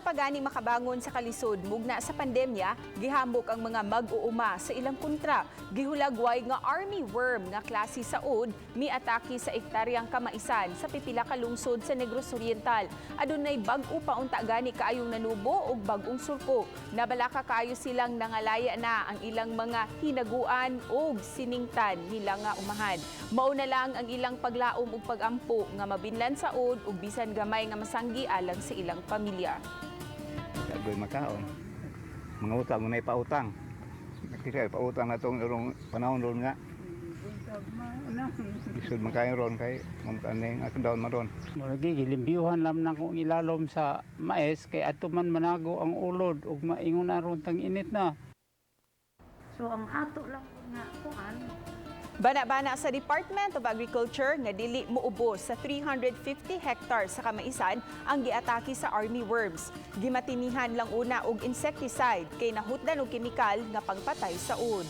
pa gani makabangon sa kalisod mugna sa pandemya, gihamok ang mga mag-uuma sa ilang kontra. Gihulagway nga army worm nga klase sa ud miatake sa ektaryang kamaisan sa pipila ka lungsod sa Negros Oriental. Adunay bag-o pa unta gani kaayong nanubo og bag-ong surko. Nabalaka kaayo silang nangalaya na ang ilang mga hinaguan og siningtan nila nga umahan. Mao na lang ang ilang paglaom ug pagampo nga mabinlan sa ud ug bisan gamay nga masanggi alang sa ilang pamilya. Agoy makaon. Mga utang na ipautang. Nakita ipautang na itong irong panahon ron nga. Lisod man kayo ron kay mamkaning akong daon man ron. Murag gilimbiyuhan lam na kung ilalom sa mais kay ato man manago ang ulod ug maingon na ron tang init na. So ang ato lang nga kuan. Bana-bana sa Department of Agriculture nga dili muubos sa 350 hectares sa kamaisan ang giatake sa army worms. Gimatinihan lang una og insecticide kay nahutdan og kemikal nga pangpatay sa ud.